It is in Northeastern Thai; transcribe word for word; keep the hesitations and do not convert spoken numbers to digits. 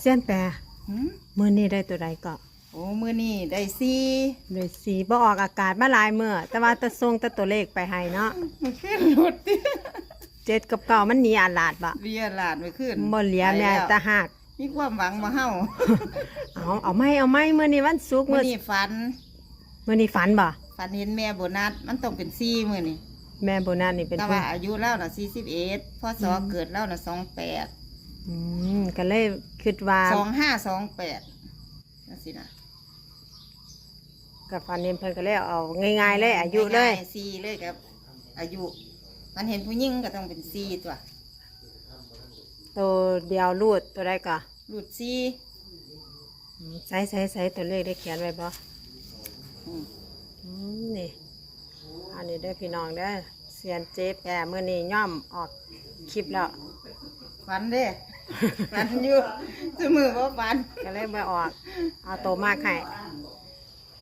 เซียนแปะ หืม มื้อนี้ได้ตัวใดก็ โอ้มื้อนี้ได้สี่ ได้สี่ บ่ออกอากาศมาหลายมื้อ แต่ว่าตะส่งแต่ตัวเลขไปให้เนาะ มันขึ้นหลุด เจ็ดกับเก้ามันหนีอาลาดบ่ เรียลาดไม่ขึ้น บ่เหลือแม้ ไปแล้ว แต่หาก มีความหวังมาเฮา เอาเอาไหมเอาไหมมื้อนี้วันศุกร์ มื้ มื้ อ อ นี้ฝัน มื้อนี้ฝันบ่ ฝันเห็นแม่โบนัสมันต้องเป็นสี่มื้อนี้ แม่โบนัสนี่เป็น แต่ ผู้ ว่าอายุเล่าน่ะสี่สิบเอ็ด พ.ศ. เกิดเล่าน่ะสองแปด อืมก็เลยคิดว่า สองห้าสองแปดนั่นสินะ กับฝันเห็นเพิ่นก็เลยเอาง่ายๆเลยอายุเลย ง่าๆสี่เลยครับ อายุมันเห็นผู้หญิงก็ต้องเป็นสี่ตัว ตัวเดียวรูดตัวใดก็ รูดสี่ อืมใส่ใส่ใส่ตัวเลขได้เขียนไว้บ่ อืม อืมนี่ อันนี้เด้อพี่น้องเด้อ เซียนเจ๊แปะมื้อนี้ย่อมออกคลิปแล้ว ฝันเด้ ฝันอยู่สมือว่าฝัน ก็เลยบ่ออก เอาตัวมากให้